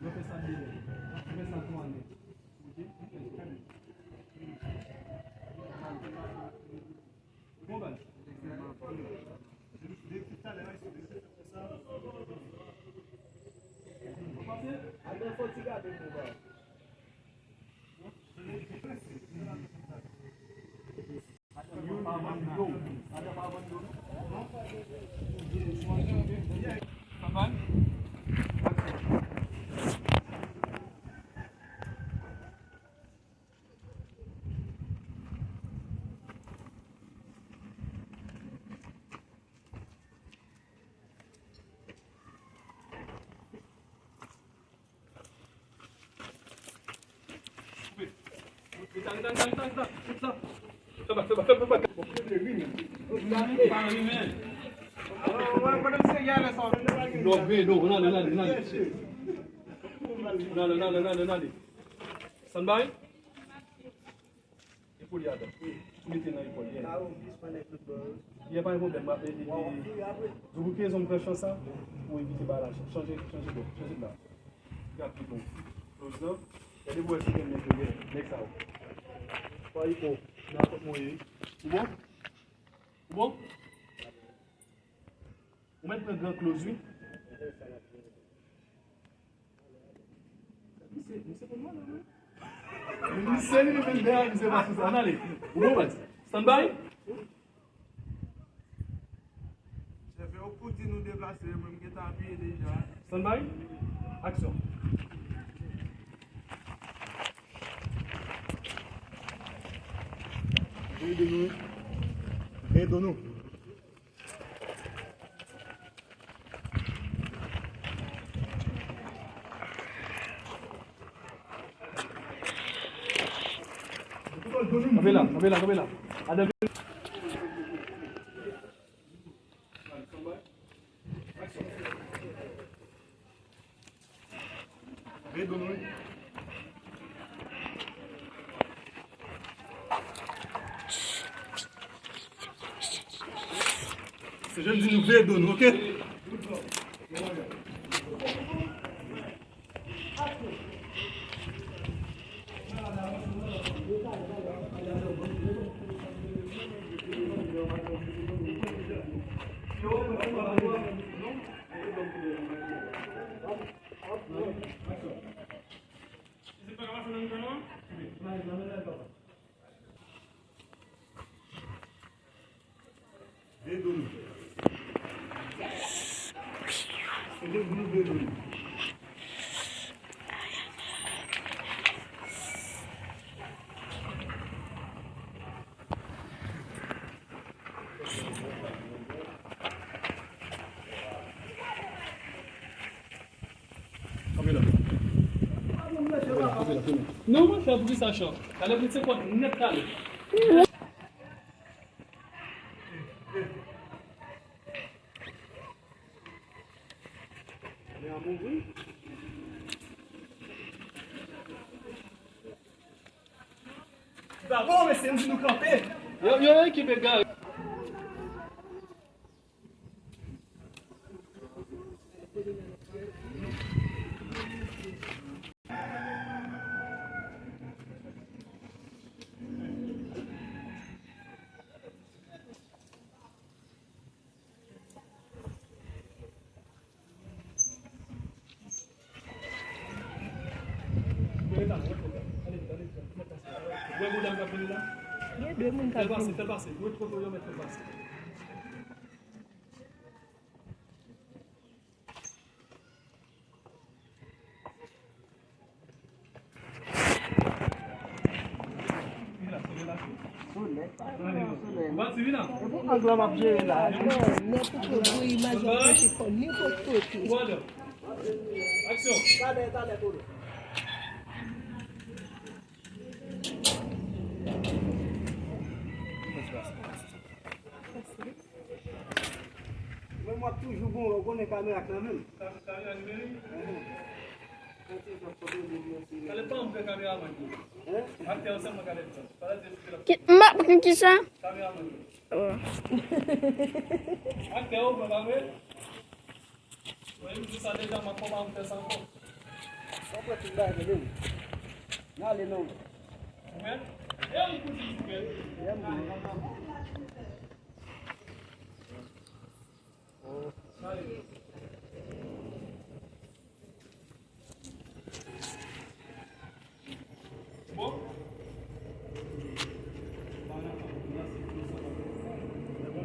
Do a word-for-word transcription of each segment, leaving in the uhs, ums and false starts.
Yo fè sa de lè. Yo fè sa twa lè. Ok? Bon, baz. Depi talè, depi talè. Ou panse? Atè, fò ti gade pou baz. Non, non, non, non, non, non. Non, non, non, non, non, non. Stand by. Epòl li atò. Wi. Ou mete nan epòl li. Yè pa gen pwoblèm, m ap, e, e, e, Zoubouke, zon m pran chans sa pou evite bagay la. Chanje, chanje bò, chanje bò. Gade pi bon. Close nan. Gade pou wè si gen nèg yo, nèg sa yo. Fò li bon. Nan kòt mwen ye. Ou bon? Ou bon? Ou mèt pran gran close, wi. Misye, misye konn mwen, non? Misye li menm dèyè, misye pa sou sa. Ann ale. Ou bon, baz? Stand by. Chèf, yo pou di nou deplase, mwen, m gentan apiye deja. Stand by. Aksyon. Veye do nou, wi. Veye do nou. Kanpe la, kanpe la, kanpe la. Adan. Se jan m di nou veye do nou, oke? Non, monchè, poukisa chòk? Talè pou se kont nèt talè. Bon, mesye, m di nou kanpe. Yo, yo, ekip egare. Gen de moun k ap vini la. Ou pa swiv nan? E pou ang lan m ap jere la. Nèt ou pran gwo imaj ap pote kò nenpòt kote. Aksyon. Mwen, m ap toujou bon, ou konnen kamera k nan men m. Kamera nimerik? Enhen. Gade pa m fè kameramann yo. Aktè yo sèlman ka fè sa. Ki, m ap ki sa? Kameramann yo. Oh. Aktè yo, mwen pa vre? Mwen, m di sa deja, m ap konpa m fè sa ankò. N ale non.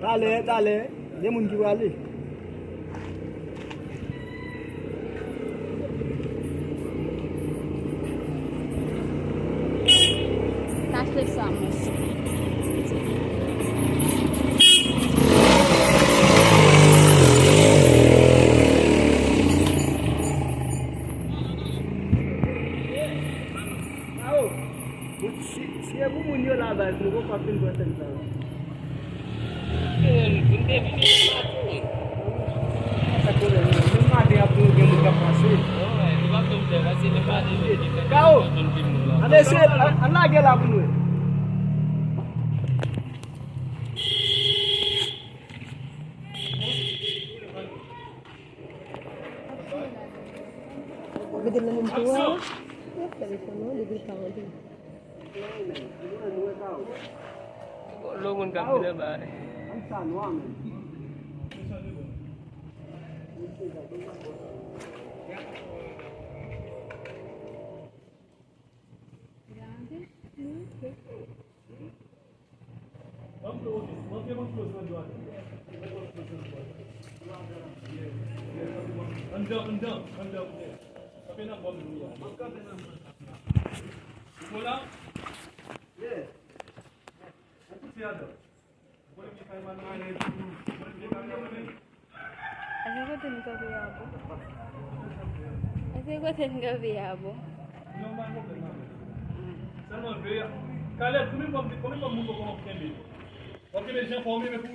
Talè, talè, gen moun ki prale. Tache sa, monchè. Awo, si, si e pou moun yo la baz, nou poko ap fin pran tèm sa la. Yo, nou te vini nan maten. Sa pwoblèm nan. Menm maten ap gen moun k ap pase. Wi, li p ap janm fè, paske li pa de, li fè Kawo! Ann eseye, ann, ann lage la pou nou wè. Mete l nan menm kou a. Yo fè li fè non, li gen karant. Lo moun k ap vin anba. Anndan, anndan, anndan. Kanpe nan bò m li a. Ou bon la? Ou koute adan. Ou konnen ki fè mal nan ale tou. Ou konnen ki fè mal nan ale. Èske kote m kanpe a bon? Èske kote m kanpe a bon? Non, pa gen pwoblèm avè l. Sèlman veye. Kalèb, konbyen fwa m, konbyen fwa m montre w kòman pou kenbe? W ap kenbe jan fò w menm epi w.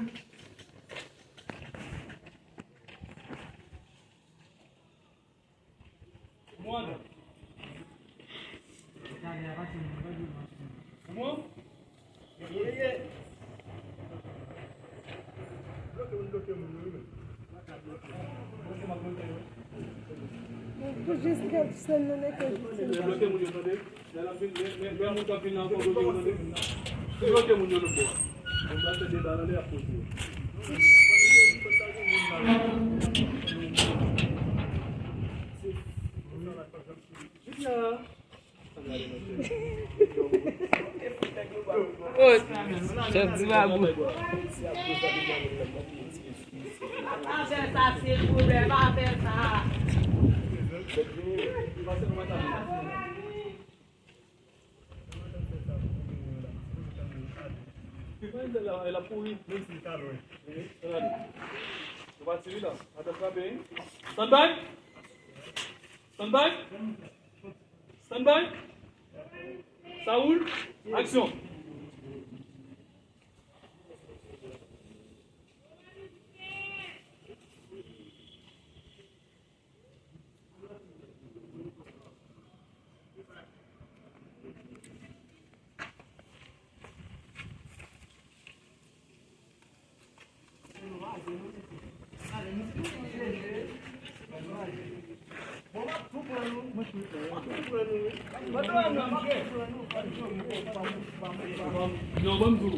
Bon, adan. Bon? Pou jis kèk sèn nan, nèg yo jis sèn nan. Bloke moun yo, tande. Lè l ap vin, lè, lè, lè moun k ap vin nan fò bloke yo, tande. Bloke moun yo lòt bò a. Moun pral fè deba nan lè y ap poze yo. Jis la. Oh, chèf ti babou. Pa fè sa, silvouplè, pa fè sa. Stand by. Stand by. Saúl, aksyon! Non, ban m di w.